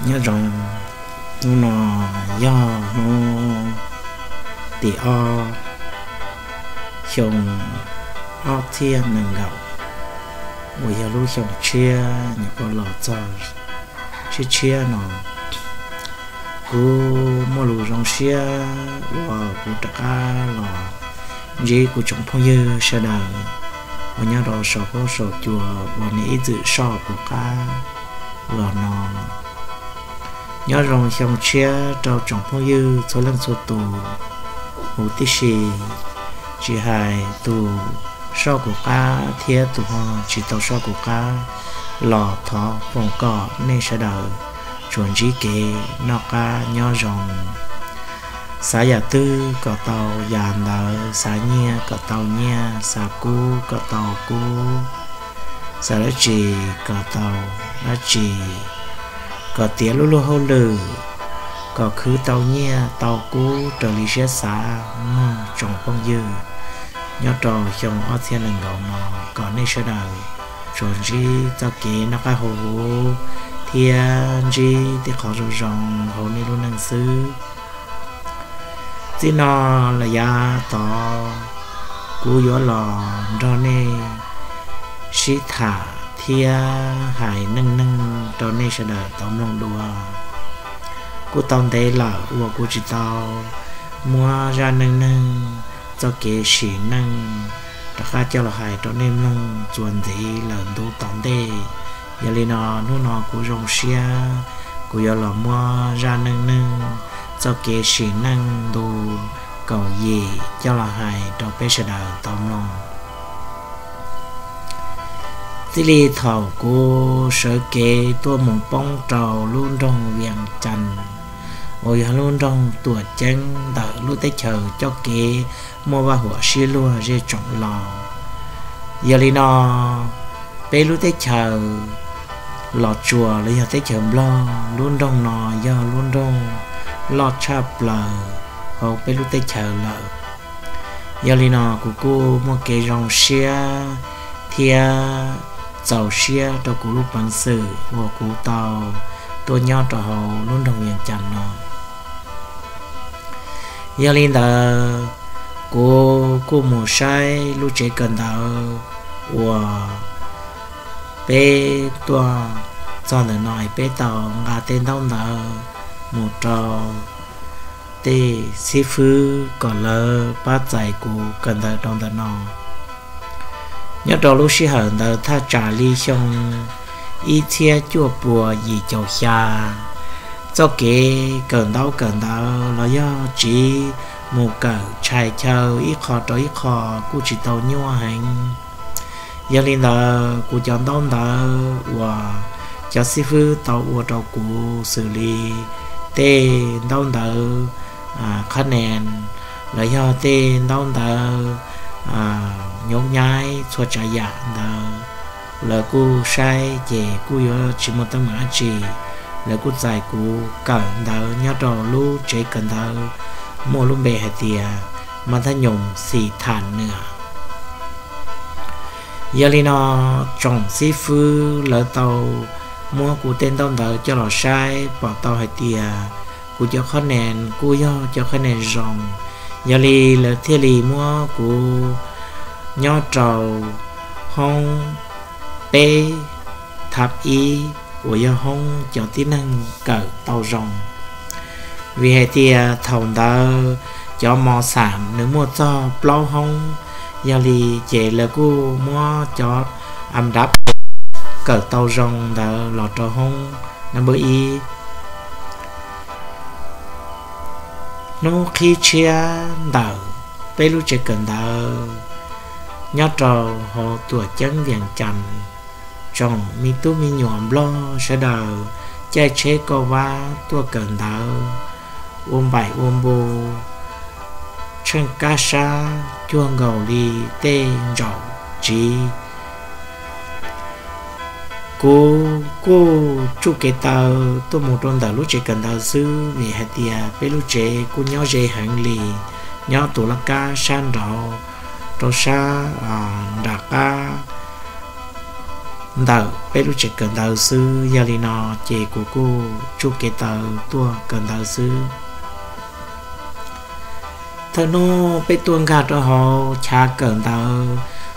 Nyob zoo, hnub no yog hnub tim ob, xyoo ob txhiab nees nkaum, uas yog lub xyoo tshiab nyuam qhuav los txog tshiab tshiab no. Kuv muaj lus zoo siab uas kuv rov qab los ntsib kuv tsoom phooj ywg sawv daws uas nyob rau saum huab saum cua uas nej ib txwm soj kuv qab los no. Nyob zoo xyoo tshiab rau tsoom phooj ywg txhua leej txhua tus huv tib si, tsis hais tus soj kuv qab thiab tus ho tsis tau soj kuv qab los thov foom kom nej sawv daws tsuas ntsib kev noj qab nyob zoo. Xav yam twg kom tau yam ntawd, xav nyiaj kom tau nyiaj, xav kub kom tau kub, xav dab tsi kom tau dab tsi, kom tiav lub luag hauj lwm, kom khwv tau nyiaj tau kub raws li siab xav mog tsoom phooj ywg. Nyob rau xyoo ob txhiab nees nkaum no kom nej sawv daws tsuas ntsib txoj kev noj qab haus huv thiab ntsib tej qhov zoo zoo hauv nej lub neej xwb. Txij no los yav tod kuv yuav los nrog nej sib tham thiab hais neej neeg rau nej sawv daws tau mloog dua. Kuj tau ntev lawm uas kuv tsis tau muab zaj neej neeg txoj kev sim neej rov qab coj los hais rau nej mloog txuas ntxiv lawm ntu tom ntej. Yog li no hnub no kuv zoo siab, kuv yuav los muab zaj neej neeg txoj kev sim neej ntu kaum yim coj los hais rau peb sawv daws tau mloog. Txij li thaum kuv sawv kev tuaj mus poob rau lub nroog Vias Cas uas yog lub nroog tuam ceeb ntawm lub teb chaws coj kev muaj vaj huam sib luag zej tsoom laus. Yog li no, peb lub teb chaws Los Tsuas los yog teb chaws Nplog, lub nroog no yog lub nroog loj tshaj plaws hauv peb lub teb chaws lawm. Yog li no kuv kuj muaj kev zoo siab thiab txaus siab rau kuv lub peev xwm uas kuv tau tuaj nyob rau hauv lub nroog Vias Cas no. Yog li ntawd, kuv kuj mus saib lub tsev kawm ntawv uas peb tuaj txog ntawm no, peb tau nqa tej ntaub ntawv mus rau tej xib fwb kom lawv pab txais kuv kawm ntawv rau ntawm no. Nyob rau lub sij hawm ntawd thaj tsam li xyoo ib txhiab cuaj puas yim caum xya, txoj kev kawm ntaub kawm ntawv los yog tsiv mus kawm tshais chaw ib qho rau ib qho kuj tsis tau nyuaj heev. Yog li ntawd, kuv cov ntaub ntawv uas cov xib fwb tau ua rau kuv xws li tej ntaub ntawv qhab nees los yog tej ntaub ntawv nyob nyaib txhua tsav yam ntawd, lawv kuj saib ces kuj yuav tsis muaj teeb meem dab tsi. Lawv kuj txais kuv kawm ntawv nyob rau lub tsev kawm ntawv muaj lub npe hais tias Mab Thab Nyoos Xis Tham Nws. Yog li no, tsoom xib fwb lawv tau muab kuv tej ntaub ntawv coj los saib pom tau hais tias kuv cov qhab nees kuj yog cov qhab nees zoo. Yog li lawv thiaj li muab kuv nyob rau hoob peb thab ib uas yog hoob cov tib neeg kawm tau zoo. Vim hais tias thaum ntawd cov mos xam nws muaj txog plaub hoob, yog li ces lawv kuj muab cov a dab kawm tau zoo ntawd los rau hoob nab npawb ib. Hnub qhib tshiab ntawm peb lub tsev kawm ntawv nyob rau hauv tuam ceeb Vias Cas, tsoom me tub me nyuam Nplog sawv daws caij tsheb kauj vab tuaj kawm ntawv ua npaim ua npu, tsheej kab sab cuag nkaus li tej ntsaum tsiv. Kuv kuj tsuj kev taw tuaj mus rau ntawm lub tsev kawm ntawv xwb vim hais tias peb lub tsev kuj nyob ze heev li, nyob tus laj kab sab nraud rau sab nram qab ntawm peb lub tsev kawm ntawv xwb. Yog li no ces kuv kuj tsuj kev taw tuaj kawm ntawv xwb. Thawj hnub peb tuaj nkag rau hauv chav kawm ntawv,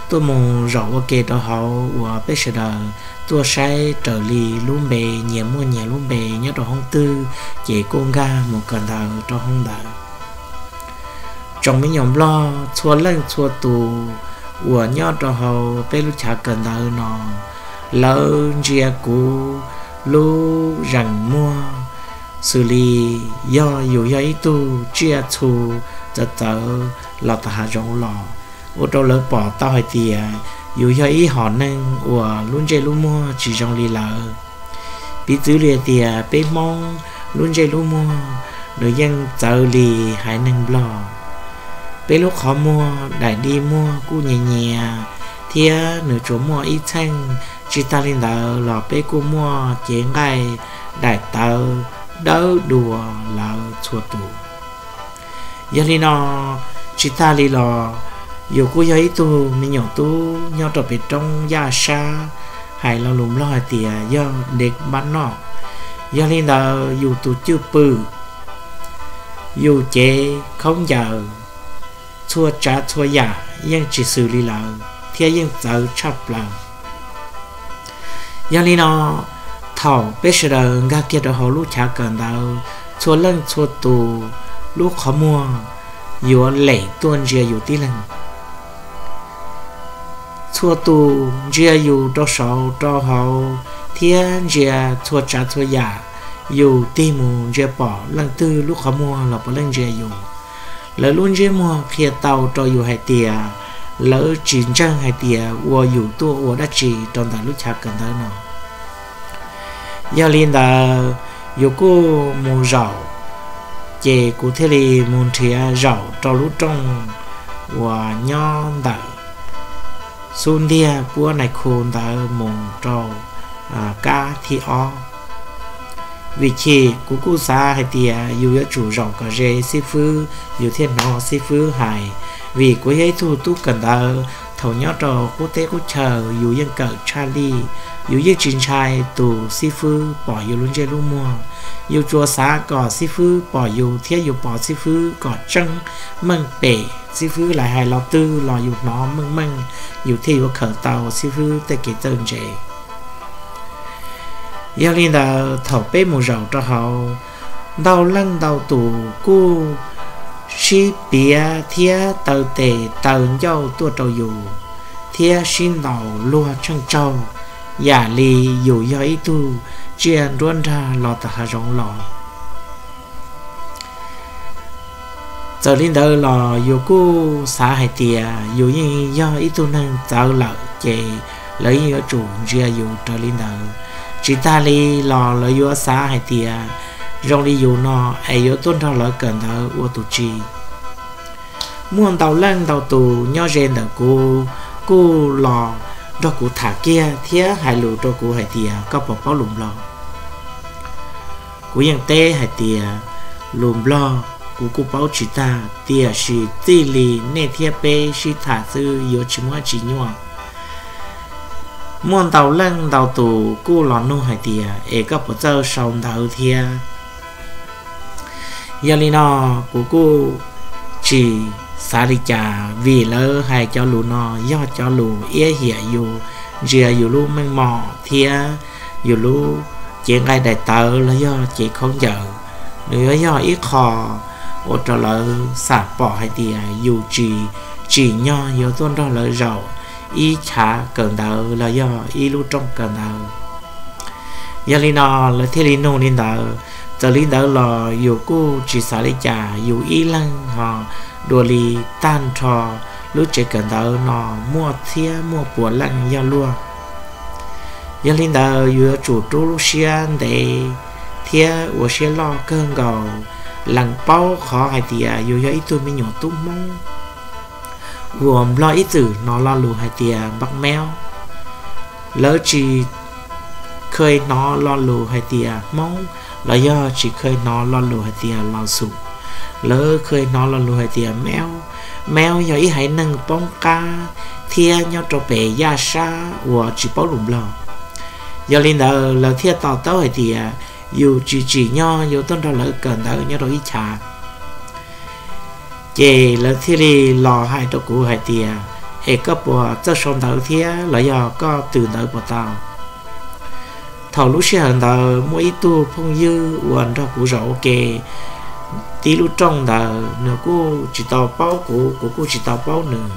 tuaj mus zaum ua ke rau hauv uas peb sawv daws tuaj saib raws li lub npe, nyias muaj nyias lub npe nyob rau hoob twg ces kuj nkag mus kawm ntawv rau hoob ntawd. Tsoom me nyuam Nplog txhua leej txhua tus uas nyob rau hauv peb lub chav kawm ntawv no, lawv ntsia kuv lub zeem muag xws li yog yus yog ib tug tsiaj txhu txawv txawv los tom hav zoov los, ua rau lawv pom tau hais tias yus yog ib hom neeg uas lub ntsej lub muag tsis zoo li lawv. Piv txwv li hais tias peb Hmoob lub ntsej lub muag nws yeej txawv li haiv neeg Nplog. Peb lub qhov muag daim di muag kuj nyias nyias, thiab nws tsuas muaj ib txheej. Tsis tag li ntawd los peb kuj muaj cev nqaij daim tawv dawb dua lawv txhua tus. Yog li no, tsis tag li los yus kuj yog ib tug me nyuam tub nyob rau pem roob yaj sab, hais lo lus Nplog hais tias yog dej npab noj. Yog li ntawd yus tus cwj pwm, yus cev khaub ncaws, txhua tsav txhua yam yeej tsis xws li lawv thiab yeej txawv tshaj plaws. Yog li no, thaum peb sawv daws nkag kiag rau hauv lub chav kawm ntawv, txhua leej txhua tus lub qhov muag yuav lem tuaj ntsia yus tib leeg. Txhua tus ntsia yus rau saud rau hauv thiab ntsia txhua tsav txhua yam, yus tig mus ntsia pom leej twg lub qhov muag los puav leej ntsia yus. Lawv lub ntsiab muag qhia tau rau yus hais tias lawv tsis ntseeg hais tias ua yus tuaj ua dab tsi rau ntawm lub chav kawm ntawv no. Yog li ntawd, yus kuj mus zaum, ces kuv thiaj li mus nrhiav zaum rau lub rooj uas nyob ntawm xub ntiag puab nais khu ntawd mus rau kab thib ob. Vim chim kuv kuj xav hais tias yus yuav tsum zaum kom ze xib fwb, yus thiaj hnov xib fwb hais. Vim kuv yog ib tug tub kawm ntawv, thaum nyob rau qub teb qub chaw yus yeej kawm tshaj lij, yus yeej tsis ntshai tus xib fwb pom yus lub ntsej lub muag. Yus tsuas xav kom xib fwb pom yus thiab yus pom xib fwb kom tseeb meej pem xib fwb lawv hais lo twg los yus hnov meej meej, yus thiaj yuav khaws tau xib fwb tej kev txawj ntse. Yog li ntawd, thaum peb mus zaum rau hauv, ntau leej ntau tus kuj sib piav thiab taw tes taw ncauj tuaj rau yus, thiab sib ntaus luag tsheej tsaug, yam li yus yog ib tug tsiaj nruab nrag los tom hav zoov los. Txawm li ntawd los yus kuj xav hais tias yus yeej yog ib tug neeg txawv lawm, ces lawv yeej yuav tsum ntsia yus raws li ntawd. Tsis tag li los lawv yuav xav hais tias zoo li yus no es yuav tuaj nrog lawv kawm ntawv ua tus tsi. Muaj ntau leej ntau tus nyob ze ntawm kuv kuj los nrog kuv tham kiag thiab hais lus rau kuv hais tias koj puas paub lus Nplog. Kuv yeej teb hais tias lus Nplog kuv kuj paub tsis tag, tiam sis txij li nej thiab peb sib tham xwb yuav tsis muaj dab tsi nyuaj. Muaj ntau leej ntau tus kuj los nug hais tias es koj puas txawj sau ntawv thiab. Yog li no, kuv kuj tsis xav li cas vim lawv hais cov lus no yog cov lus iab hiam yus, ntsia yus lub meej mom thiab yus lub cev nqaij daim tawv los yog cev khaub ncaws. Nws yuav yog ib qho ua rau lawv xam pom hais tias yus tsis tsim nyog yuav tuaj nrog lawv zaum ib chav kawm ntawv los yog ib lub rooj kawm ntawv. Yog li no, lawv thiaj li nug li ntawd. Txawm li ntawd los yus kuj tsis xav li cas, yus ib leeg ho dua li tag nrho lub tsev kawm ntawv no muaj txhiab muaj puas leej yog luag. Yog li ntawd yus yuav tsum rub lub siab ntev thiab ua siab loj kawg nkaus, lees paub qhov hais tias yus yog ib tug me nyuam tub Hmoob uas Nplog ib txwm hnov lo lus hais tias npaj meub. Lawv tsis kheev hnov lo lus hais tias Hmoob los yog tsis kheev hnov lo lus hais tias los xum. Lawv kheev hnov lo lus hais tias meub. Meub yog ib haiv neeg poob qab thiab nyob rau pem yaj sab uas tsis paub lus Nplog. Yog li ntawd lawv thiaj to taub hais tias yus tsis tsim nyog yuav tuaj nrog lawv kawm ntawv nyob rau ib chav. Ces lawv thiaj li los hais rau kuv hais tias, es koj puas txawj sau ntawv thiab los yog koj twm ntawv puas tau? Thaum lub sij hawm ntawd muaj ib tug phooj ywg uas nrog kuv zaum ua ke tib lub rooj ntawd, nws kuj tsis tau paub kuv, kuv kuj tsis tau paub nws.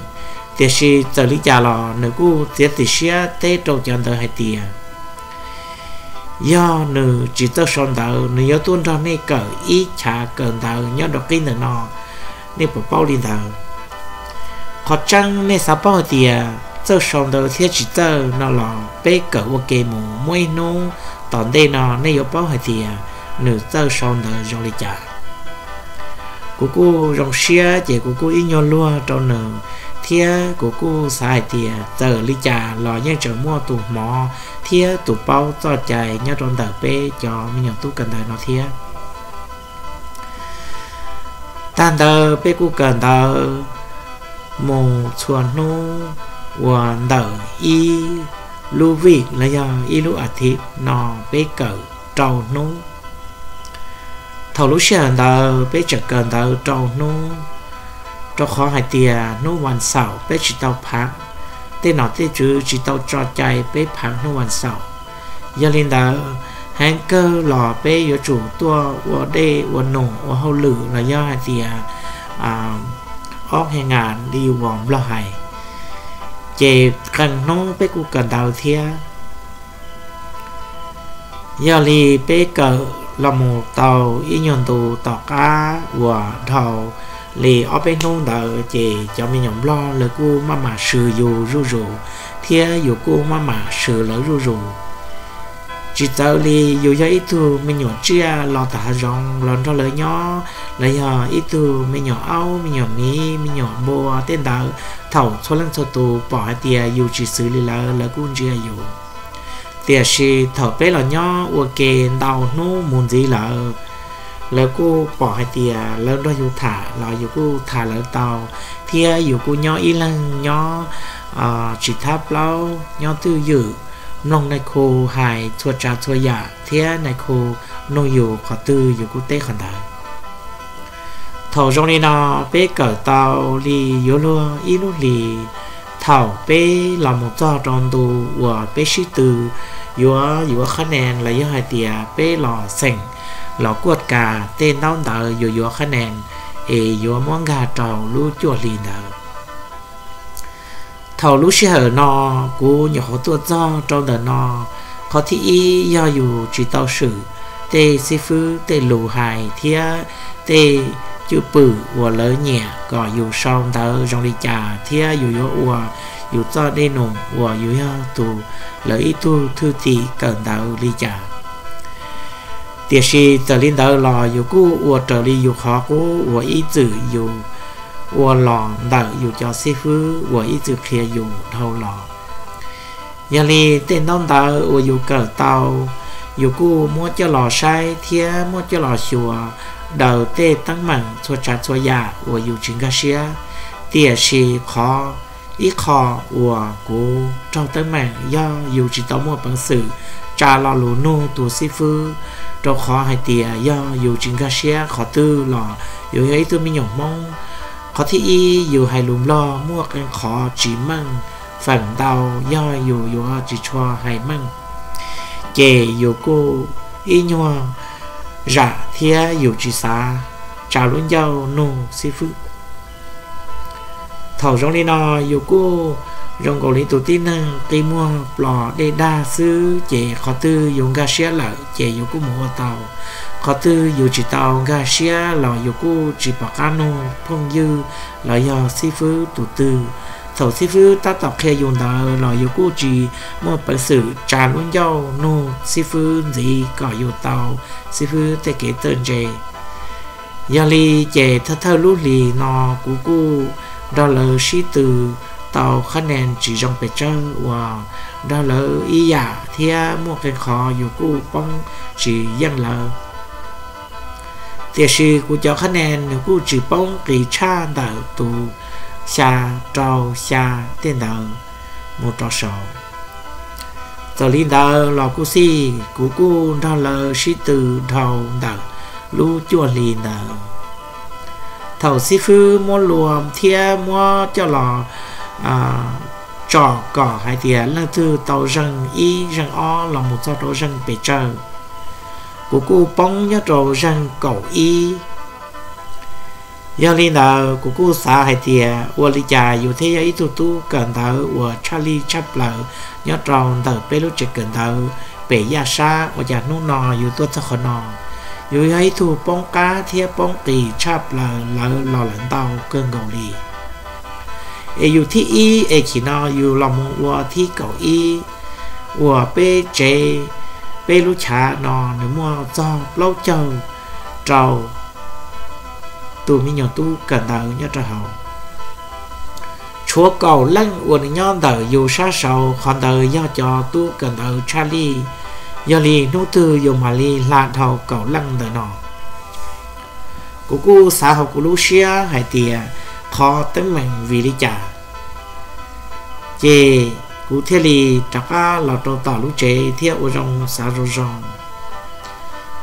Tiam sis txawm li cas los nws kuj txiav txim siab teb rau cov ntawd hais tias, yog nws tsis txawj sau ntawv, nws yuav tuaj nrog nej kawm ib chav kawm ntawv nyob rau qib ntawm no, nej puas paub li ntawd? Qhov tseeb nej xav paub hais tias txawj sau ntawv thiab tsis txawj no los peb kawm ua ke mus, muaj ib hnub tom ntej no nej yuav paub hais tias nws txawj sau ntawv zoo li cas. Kuv kuj zoo siab ces kuv kuj ib nyuag luag rau nws, thiab kuv kuj xav hais tias txawm li cas los yeej tseem muaj tus hmov thiab tus paub txoj cai nyob rau ntawm peb cov me nyuam tub kawm ntawv no thiab. Tag ntawd peb kuj kawm ntawv mus txhua hnub uas ntawm ib lub vij los yog ib lub a thiv no peb kawm rau hnub. Thaum lub sij hawm ntawd peb tseem kawm ntawv rau hnub, rau qhov hais tias hnub vas xaum peb tsis tau phav, tej nom tej tswv tsis tau tso cai peb phav hnub vas xaum. Yog li ntawd, heev kawg los peb yuav tsum tuaj ua dej ua num ua hauj lwm los yog hais tias ob he ngas li uas Nplog hais, ces qee hnub peb kuj kawm ntawv thiab. Yog li peb kawm los mus tau ib nyuag ntu tom qab uas dhau li ob peb hnub ntawd ces cov me nyuam Nplog lawv kuj maj mam swm yus zuj zus, thiab yus kuj maj mam swm lawv zuj zus. Tsis txawv li yus yog ib tug me nyuam tsiaj los tom hav zoov los nrog lawv nyob, los yog ib tug me nyuam aub, me nyuam miv, me nyuam npua tej ntawd, thaum txhua leej txhua tus pom hais tias yus tsis xws li lawv, lawv kuj ntsia yus. Tiam sis thaum peb los nyob ua ke ntau hnub mus ntxiv lawm, lawv kuj pom hais tias lawv nrog yus tham los yus kuj tham lawv tau, thiab yus kuj nyob ib leeg nyob tsis thab plaub, nyob twj ywm, mloog nais khu hais txhua tsav txhua yam thiab nais khu nug yus qhov twg yus kuj teb qhov ntawd. Thaum zoo li no, peb kawm tau li yuav luag ib lub hlis, thaum peb los mus txog rau ntu uas peb sib tw yuav yuav qhab nees los yog hais tias peb los xeem los kuaj kas tej ntaub ntawv yuav yuav qhab nees es yuav muab nkag rau lub cuaj hlis ntawd. Thaum lub sij hawm no kuv nyuam qhuav tuaj txog rau ntawm no, qhov thib ib yog yus tsis tau swm tej xib fwb tej lus hais thiab tej cwj pwm uas lawv nyiam kom yus sau ntawv zoo li cas thiab yus yuav ua yus txoj dej num uas yus yog tus lawv ib tug thwj tim kawm ntawv li cas. Tiam sis txawm li ntawd los yus kuj ua raws li yus qhov qub uas ib txwm yus ua los ntawm yus cov xib fwb uas ib txwm qhia yus dhau los. Yog li tej ntaub ntawv uas yus kawm tau, yus kuj muab coj los saib thiab muab coj los xyuas daws tej teeb meem txhua tsav txhua yam uas yus tsis nkag siab. Tiam sis qhov ib qho uas kuv raug teeb meem yog yus tsis tau muaj peev xwm tsa lo lus nug tus xib fwb, rau qhov hais tias yog yus tsis nkag siab qhov twg los yus yog ib tug me nyuam Hmoob. Qhov thib ib, yus hais lus Nplog muaj qee qhov tsis meej feem ntau, yog yus yuav tsis tshua hais meej, ces yus kuj ib nyuag zam thiab yus tsis xav tsa lub ncauj nug xib fwb. Thaum zoo li no yus kuj zoo nkaus li tus tib neeg qi muag plos dej dag xwb, ces qhov twg yus nkag siab lawm ces yus kuj mus ua tau. Qhov twg yus tsis tau nkag siab los yus kuj tsis pom qab nug phooj ywg los yog xib fwb tus twg. Thaum xib fwb tab tom qhia yus ntawd los yus kuj tsis muaj peev xwm tsa lub ncauj nug xib fwb ntxiv kom yus tau xib fwb tej kev txawj ntse. Yog li ces thawj thawj lub hlis no kuv kuj nrog lawv sib tw tau qhab nees tsis zoo pes tsawg uas nrog lawv ib yam thiab muaj qee qhov yus kuj poob tsis yeej lawv. Tiam sis kuv cov qhab nees nws kuj tsis poob qis tshaj ntawm tus xya rau xya tej ntawd mus rau saud. Txawm li ntawd los kuj xij, kuv kuj nrog lawv sib tw dhau ntawm lub cuaj hli ntawd. Thaum xib fwb muab lua thiab muab coj los tsom kom hais tias leej twg tau zeeg ib zeeg ob los mus txog rau zeeg pes tsawg, kuv kuj poob nyob rau zeeg kaum ib. Yog li ntawd kuv kuj xav hais tias ua li cas yus thiaj yog ib tug tub kawm ntawv uas tshaj lij tshaj plaws nyob rau ntawm peb lub tsev kawm ntawv pem Yaj Sab, ua cas hnub no yus tuaj txog qhov no, yus yog ib tug poob qab thiab poob qis tshaj plaws lawv los lawm ntau kawg nkaus li. Es yus thib ib es chim no yus los mus ua thib kaum ib, uas peb tsev, peb lub chav no nws muaj txog plaub caug rau tus me nyuam tub kawm ntawv nyob rau hauv. Tshuav kaum leej uas nws nyob ntawm yus sab saud, qhov ntawd yog cov tub kawm ntawv tshaj lij. Yog li hnub twg yus mam li hla dhau kaum leej ntawm no. Kuv kuj xav hauv kuv lub siab hais tias qhov teeb meem vim li cas, ces kuv thiaj li rov qab los rau tom lub tsev thiab ua zoo xav zoo zoo.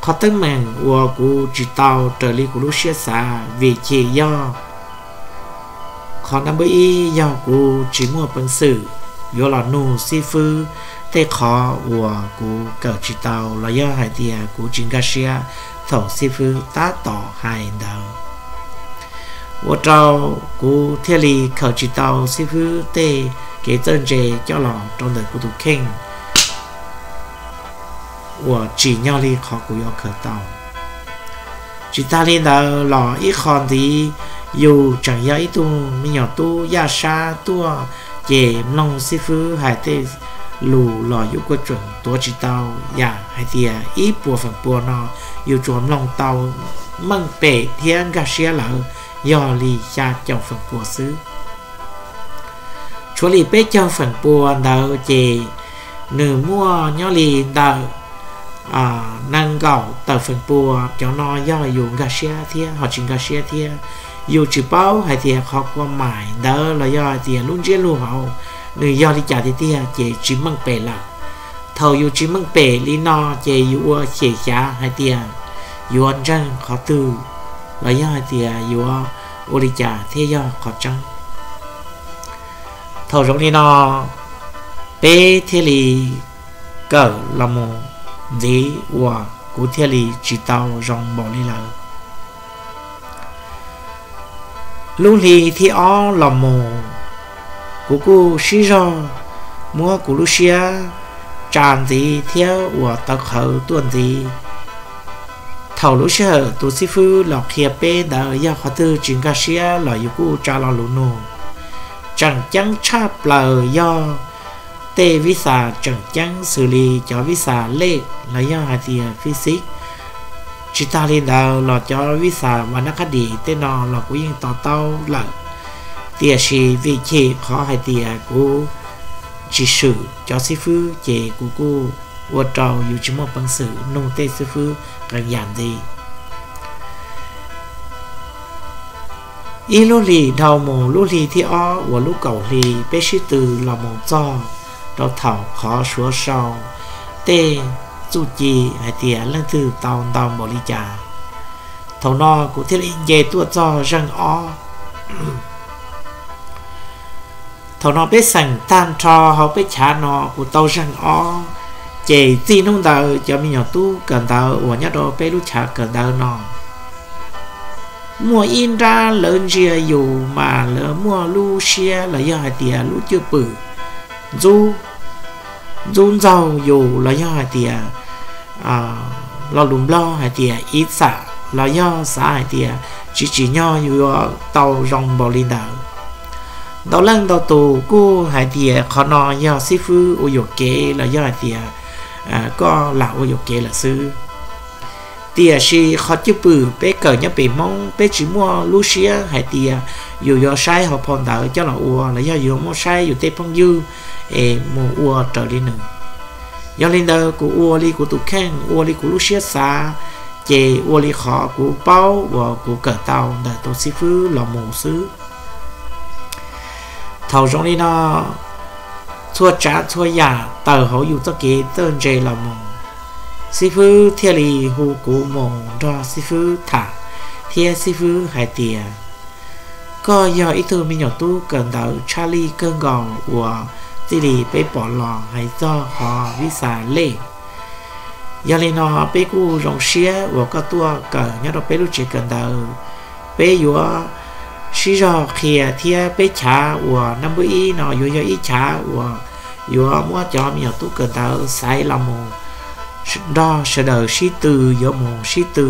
Qhov teeb meem uas kuv tsis tau raws li kuv lub siab xav vim chim yog qhov nab npawb ib yog kuv tsis muaj peev xwm yuav los nug xib fwb tej qhov uas kuv kawm tsis tau los yog hais tias kuv tsis nkag siab thaum xib fwb tab tom hais ntawd, ua rau kuv thiaj li khaws tsis tau xib fwb tej kev txawj ntse coj los rau ntawm kuv tus kheej uas tsim nyog li qhov kuv yuav khaws tau. Tsis tag li ntawd los ib qho ntxiv, yus tseem yog ib tug me nyuam tub yaj sab tuaj, ces mloog xib fwb hais tej lus los yus kuj tseem tuav tsis tau, yam hais tias ib puas feem pua no yus tsuas mloog tau meej pem thiab nkag siab lawm yog li xya caum feem pua xwb. Tshuav li peb caug feem pua ntawd ces nws muaj nyob li ntawm nees nkaum tawm feem pua, cov no yog yus nkag siab thiab ho tsis nkag siab thiab. Yus tsis paub hais tias qhov kua maim ntawd los yog hais tias lub ntsiab lus hauv nws yog li cas tiag tiag ces tsis meej pem lawm. Thaum yus tsis meej pem li no ces yus ua xyem xyav hais tias yuav ntseeg qhov twg los yog hais tias yuav ua li cas thiaj yog qhov tseeb. Thaum zoo li no, peb thiaj li kawm los mus ntxiv uas kuv thiaj li tsis tau zoo npaum li lawv. Lub hli thib ob los mus, kuv kuj sib zog muab kuv lub siab tsa ntxiv thiab uas tawv qhawv tuaj ntxiv. Thaum lub sij hawm tus xib fwb los qhia peb ntawd yog qhov twg tsis nkag siab los yus kuj tsa lo lus nug. Tseem ceeb tshaj plaws yog tej vij xas tseem ceeb xws li cov vij xas lej los yog hais tias physics. Tsis tag li ntawd los cov vij xas vas nab qab dis tej no los kuv yeej to taub lawm, tiam sis vim chim qhov hais tias kuv tsis swm cov xib fwb ces kuv kuj ua rau yus tsis muaj peev xwm nug tej xib fwb qee yam ntxiv. Ib lub hlis dhau mus lub hli thib ob uas lub kaum hli peb sib tw los mus txog rau thaum qhov suav sau tej txuj ci hais tias leej twg tau ntau npaum li cas. Thaum no kuv thiaj li nce tuaj txog zeeg ob. Thaum no peb xeem tag nrho hauv peb chav no kuv tau zeeg ob, ces txij hnub ntawd cov me nyuam tub kawm ntawv uas nyob rau peb lub chav kawm ntawv no muaj ib nrab lawv ntsia yus mas lawv muaj lub siab los yog hais tias lub cwj pwm ntxub ntxaug yus los yog hais tias lo lus Nplog hais tias ib xam los yog xav hais tias tsis tsim nyog yus yuav tau zoo npaum li ntawd. Ntau leej ntau tus kuj hais tias qhov no yog xib fwb ua yuam kev los yog hais tias koj lam ua yuam kev lawm xwb. Tiam sis qhov cwj pwm peb kawm nyob pem Hmoob peb tsis muaj lub siab hais tias yus yuav saib hauv phau ntawv coj los ua los yog yuav muab saib yus tej phooj ywg es mus ua raws li nws. Yog li ntawd kuv ua li kuv tus kheej ua li kuv lub siab xav, ces ua li qhov kuv paub uas kuv kawm tau ntawm tus xib fwb los mus xwb. Thaum zoo li no, txhua tsav txhua yam tawm hauv yus txoj kev txawj ntse los mus. Xib fwb thiaj li hu kuv mus nrog xib fwb tham, thiab xib fwb hais tias, koj yog ib tug me nyuam tub kawm ntawv tshaj lij kawg nkaus uas txij li peb pom los hais txog qhov vis xas lej. Yog li no peb kuj zoo siab uas koj tuaj kawm nyob rau peb lub tsev kawm ntawv. Peb yuav sib zog qhia thiab peb chav uas naj npawb ib no yuav yog ib chav uas yuav muab cov me nyuam tub kawm ntawv xaiv los mus nrog sawv daws sib tw, yuav mus sib tw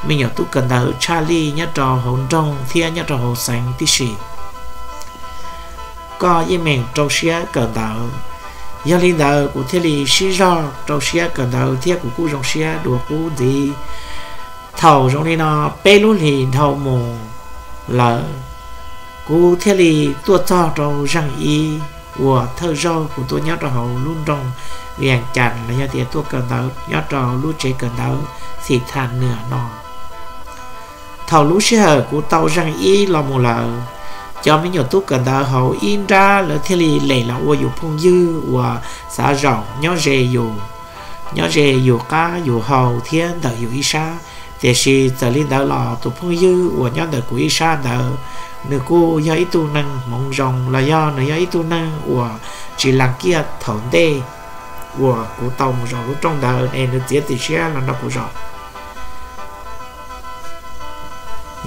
me nyuam tub kawm ntawv tshaj lij nyob rau hauv nroog thiab nyob rau hauv xeev tib si. Koj yeej meem rau siab kawm ntawv. Yog li ntawd kuv thiaj li sib zog rau siab kawm ntawv thiab kuv kuj zoo siab dua qub ntxiv. Thaum zoo li no peb lub hlis dhau mus lawm, kuv thiaj li tuaj txog rau zaaj ib uas thawj zaug kuv tuaj nyob rau hauv lub nroog Vias Cas los yog tias tuaj kawm ntawv nyob rau lub tsev kawm ntawv Xim Thas Nwm no. Thaum lub sij hawm kuv tau zaaj ib los mus lawm, cov me nyuam tub kawm ntawv hauv ib nrab lawv thiaj li lem los ua yus phooj ywg uas xav zaum nyob ze yus, nyob ze yus qab yus hau thiab ntawm yus ib sab. Tiam sis txawm li ntawd los tus phooj ywg uas nyob ntawm kuv ib sab ntawd, nws kuj yog ib tug neeg hmoov zoo los yog nws yog ib tug neeg uas tsis laag kiaj thaum ntej uas kuv tau mus zaum lub rooj ntawd es nws txiav txim siab los nrog kuv zaum.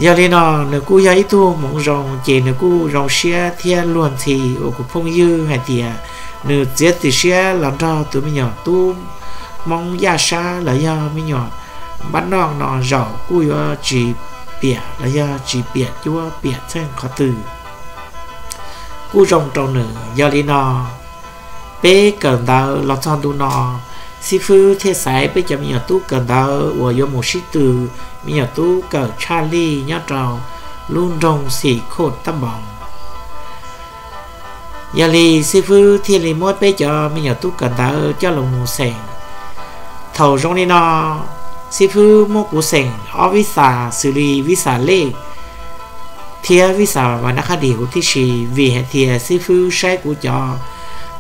Yog li no nws kuj yog ib tug hmoov zoo ces nws kuj zoo siab thiab luag ntxhi uas kuv phooj ywg hais tias nws txiav txim siab los nrog tus me nyuam tub Hmoob Yaj Sab los yog me nyuam npab noj no zaum kuj yuav tsis piam los yog tsis piam cuab piam txheej qhov twg, kuj zoo rau nws. Yog li no peb kawm ntawv los txog ntu no, xib fwb thiaj xaiv peb cov me nyuam tub kawm ntawv uas yuav mus sib tw me nyuam tub kawm tshaj lij nyob rau lub nroog Xim Khoj Tab Npoos. Yog li xib fwb thiaj li muab peb cov me nyuam tub kawm ntawv coj los mus xeem. Thaum zoo li no xib fwb muab kuv xeem ob vis xas xws li vis xas lej thiab vis xas vas nab qhab dis huv tib si, vim hais tias xib fwb saib kuv cov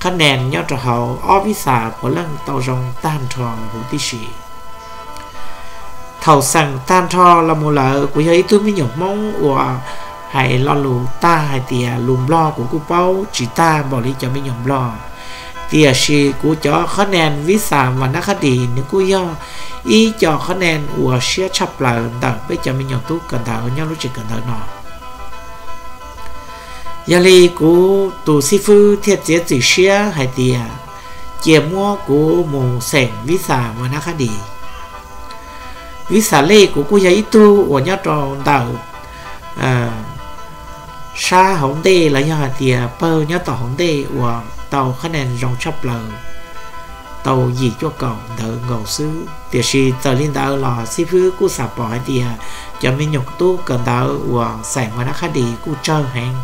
qhab nees nyob rau hauv ob vis xas puav leej tau zoo tag nrho huv tib si. Thaum xeem tag nrho los mus lawm kuv yog ib tug me nyuam Hmoob uas hais lo lus tag hais tias lus Nplog kuv kuj paub tsis tag npaum li cov me nyuam Nplog, tiam sis kuv cov qhab nees vis xas vas nab qhab dis nws kuj yog ib co qhab nees uas siab tshaj plaws ntawm peb cov me nyuam tub kawm ntawv nyob lub tsev kawm ntawv no. Yog li kuv tus xib fwb thiaj txiav txim siab hais tias cia muab kuv mus xeem vis xas vas nab qhab dis. Vis xas lej kuv kuj yog ib tug uas nyob rau ntawm sab hauv ntej los yog hais tias pawg nyob tom hauv ntej uas tau qhab nees zoo tshaj plaws, tau yim cuaj kaum ntawd nkaus xwb. Tiam sis txawm li ntawd los xib fwb kuj xam pom hais tias cov me nyuam tub kawm ntawv uas xeem vas nab qhab dis kuj tsawg heev.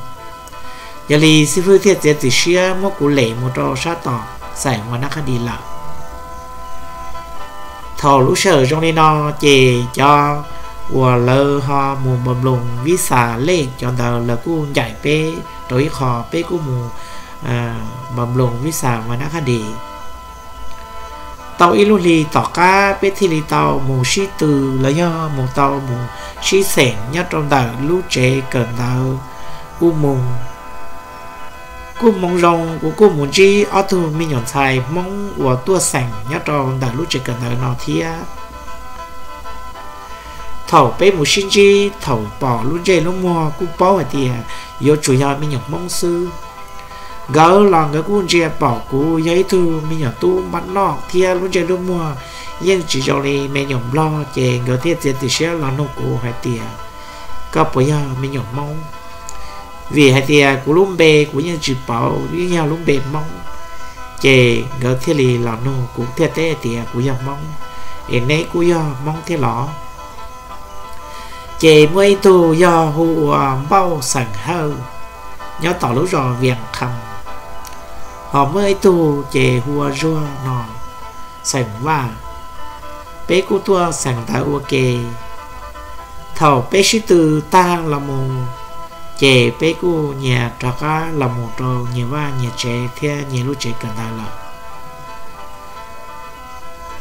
Yog li xib fwb thiaj txiav txim siab muab kuv lem mus rau sab tom xeem vas nab qhab dis lawm. Thaum lub sij hawm zoo li no ces cov uas lawv ho mus npam nploos vis xas lej cov ntawd lawv kuj ncaim peb rau ib qho, peb kuj mus npam nploos vis xas vas nab qhab dis. Tau ib lub hli tom qab peb thiaj li tau mus sib tw los yog mus tau mus sib xeem nyob rau ntawm lub tsev kawm ntawv U Moos. Kuj hmoov zoo kuv kuj mus ntsib ob tug me nyuam ntxhais Hmoob uas tuaj xeem nyob rau ntawm lub tsev kawm ntawv no thiab. Thaum peb mus sib ntsib thaum pom lub ntsej lub muag kuj paub hais tias yuav tsum yog me nyuam Hmoob xwb. Nkawd los nkawd kuj ntsia pom kuv yog ib tug me nyuam tub npab noj thiab lub ntsej lub muag yeej tsis zoo li me nyuam Nplog, ces nkawd thiaj txiav txim siab los nug kuv hais tias, koj puas yog me nyuam Hmoob? Vim hais tias kuv lub npe kuv yeej tsis pauv, yeej yog lub npe Hmoob. Ces nkawd thiaj li los nug kuv thiaj teb tias kuv yog Hmoob, es neb kuj yog Hmoob thiab los? Ces muaj ib tug yog hu ua Npauj xeem Hawj, nyob tom lub zos Vias Qhas, ho muaj ib tug ces hu ua Zuag no xeem Vaj. Peb kuj tuaj xeem ntawv ua ke. Thaum peb sib tw tag los mus, Ces peb kuj nyias rov qab los mus rau nyias vaj nyias tsev thiab nyias lub tsev kawm ntawv lawm.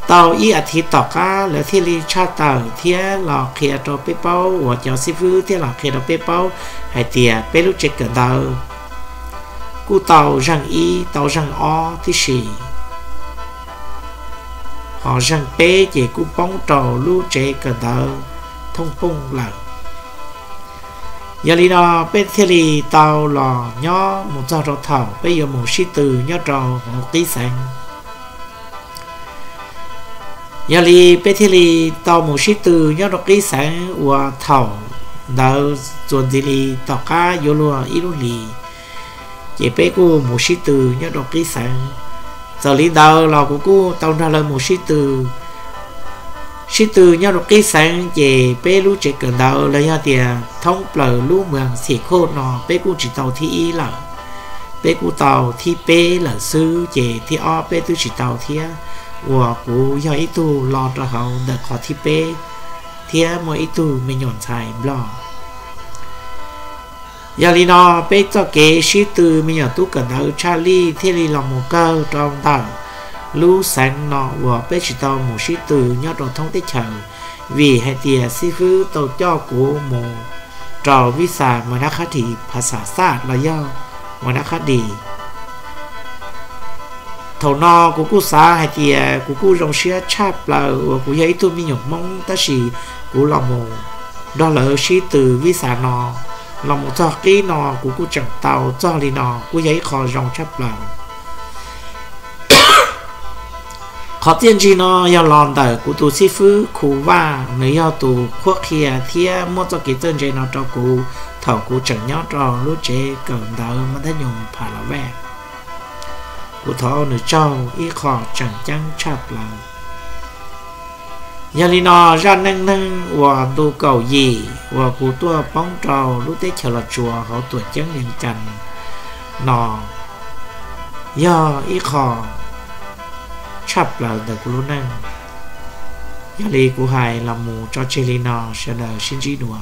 Tau ib as thiv tom qab lawv thiaj li tshaj tawm thiab los qhia rau peb paub, uas cov xib fwb thiaj los qhia rau peb paub hais tias peb lub tsev kawm ntawv kuj tau zeeg ib tau zeeg ob tib si, ho zeeg peb ces kuj poob rau lub tsev kawm ntawv Thoob Pooj lawm. Yog li no peb thiaj li tau los nyob mus txog rau thaum peb yuav mus sib tw nyob rau hauv qib xeev. Yog li peb thiaj li tau mus sib tw nyob rau qib xeev uas thaum ntawd txuas ntxiv li tom qab yuav luag ib lub hlis, ces peb kuj mus sib tw nyob rau qib xeev. Txawm li ntawd los kuv kuj tau nrog lawv mus sib tw sib tw nyob rau qib xeev, ces peb lub tsev kawm ntawv los yog tias thoob plaws lub moos Xim Khoj no peb kuj tsis tau thib ib lawm, peb kuj tau thib peb lawm xwb, ces thib ob peb twb tsis tau thiab, uas kuv yog ib tug los rau hauv ntawm qhov thib peb thiab muaj ib tug me nyuam ntxhais Nplog. Yog li no peb txoj kev sib tw me nyuam tub kawm ntawv tshaj lij thiaj li los mus kawg rau ntawm lub xeev no uas peb tsis tau mus sib tw nyob rau thoob teb chaws, vim hais tias xib fwb tau coj kuv mus rau vib xas mas dab qhab dis phas xas xaj los yog mas dab qhab dis. Thaum no kuv kuj xav hais tias kuv kuj zoo siab tshaj plaws uas kuv yog ib tug me nyuam Hmoob tab sis kuv los mus nrog lawv sib tw vib xas no, los mus txog qib no kuv kuj tseem tau txog li no kuj yog ib qho zoo tshaj plaws. Qhov txiaj ntsig no yog los ntawm kuv tus xib fwb Khu Vaj, nws yog tus qhuab qhia thiab muab txoj kev txawj ntse no rau kuv thaum kuv tseem nyob rau lub tsev kawm ntawv mas thab nyoos Pha La Vej. Kuv thov nws tsaug ib qho tseem ceeb tshaj plaws. Yog li no zaj neej neeg uas ntu kaum yim uas kuv tuaj poob rau lub teb chaws Los Tsuas hauv tuam ceeb Vees Cas no yog ib qho tshaj plaws ntawm kuv lub neej. Yog li kuv hais los mus tso tseg li no, sawv daws sib ntsib dua.